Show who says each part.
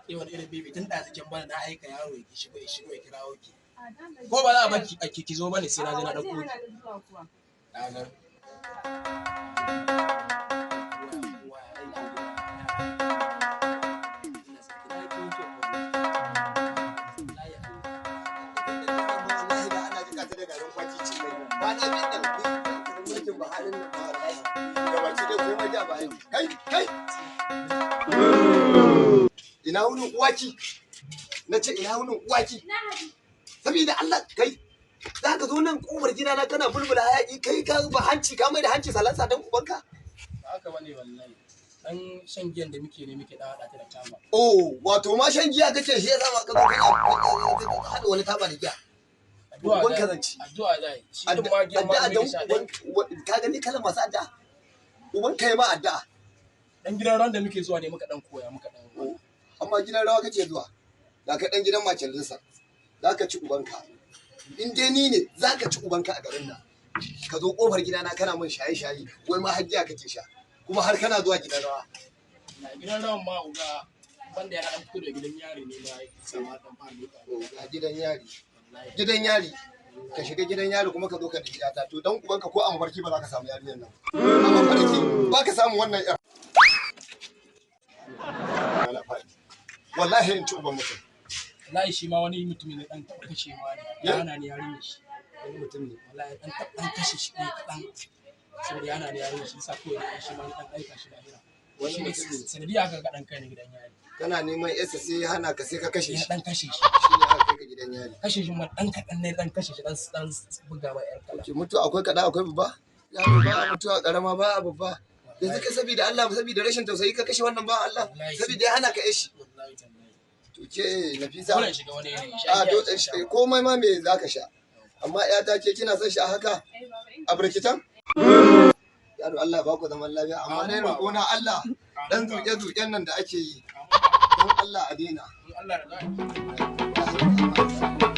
Speaker 1: Ke wani irin bibi tun da kin bana na aika yaro ya shigo ya shigo ya kirawo ki. Ko ba za a baki a ki zo bane sai na je na dauko ki. Na ga.
Speaker 2: Wallahi da ana jika ta da garin kwaki ci mai. Kwana biyun nan mulkin Buharin nan ma wallahi. Gabaki dai komai da bayan. Kai kai. Ina wunin uwaki? Na ce ina wunin uwaki? Saboda Allah kai, za ka zo nan kofar gidana kana bulbula hayaki, kai ka ba hanci ka mai da hanci salansa don ubanka?
Speaker 1: Ba haka bane wallahi. Dan shan giyan da muke ne muke dan hada ta da taba.
Speaker 2: Oh, wato ma shan giya kake, shi yasa ma ka zo kana haɗa wani taba da giya.
Speaker 1: Addu'a
Speaker 2: Ubanka
Speaker 1: za
Speaker 2: zan ci.
Speaker 1: Addu'a za yi. Shi din ma giyan ma
Speaker 2: Addu'a
Speaker 1: da
Speaker 2: don
Speaker 1: muke sha dan
Speaker 2: ka gani kalan masu addu'a? Uban kai ma addu'a.
Speaker 1: Dan gidan ran da muke zuwa ne muka dan koya muka dan.
Speaker 2: Amma gidan rawa kake zuwa. Da ka dan gidan macalinsa. Za ka ci ubanka. In dai ni ne za ka ci ubanka a garin nan. Ka zo kofar gidana kana min shaye-shaye, wai ma har giya kake sha. Kuma har kana zuwa gidan rawa.
Speaker 1: Na gidan rawan ma uga banda ya dan fito da gidan yari ne ma sama dan fara leƙa.
Speaker 2: Oh, ga gidan yari.
Speaker 1: Wallahi.
Speaker 2: Gidan yari. Ka shiga gidan yari kuma ka zo ka nemi yata, to dan ubanka ko a mafarki ba za ka samu yarinyar nan. A mafarki ba ka samu wannan yar. Ana faɗi. Wallahi in ci uban mutum.
Speaker 1: Wallahi shi ma wani mutumi ne dan taɓa kashewa ne. Ya hana ni yarinyar shi.
Speaker 2: Wani mutum ne.
Speaker 1: Wallahi dan taɓa dan kashe shi ne kaɗan. Saboda ya hana ni yarinyar shi sa kawai shi ma ni dan aika shi lahira.
Speaker 2: Wani
Speaker 1: Shi ne
Speaker 2: mutum ne.
Speaker 1: sanadiyar haka ka dan kai ni gidan yari.
Speaker 2: Kana neman yarsa sai ya hana ka, sai ka kashe
Speaker 1: Ya
Speaker 2: shi.
Speaker 1: dan kashe shi.
Speaker 2: Shi ne aka kai ka gidan yari.
Speaker 1: Kashe shi ma dan kaɗan ne, dan kashe shi dan dan buga ma yar kala.
Speaker 2: Ke mutu akwai kaɗan akwai babba? Yaro ba a mutuwa ƙarama ba a babba. Yanzu kai saboda Allah, saboda rashin tausayi ka kashe wannan ba Allah, saboda ya hana ka yashi.
Speaker 1: Wallahi tallahi.
Speaker 2: To ke Nafisa.
Speaker 1: Dole in shiga wani yanayi.
Speaker 2: A do komai ma me zaka sha. Amma ƴata ke kina son shi a haka? A birkitan? Yaro Allah ba ku zaman lafiya, amma dai roƙo na Allah dan zuƙe-zuƙen nan da ake yi. Don Allah a daina.
Speaker 1: In Allah ya yarda.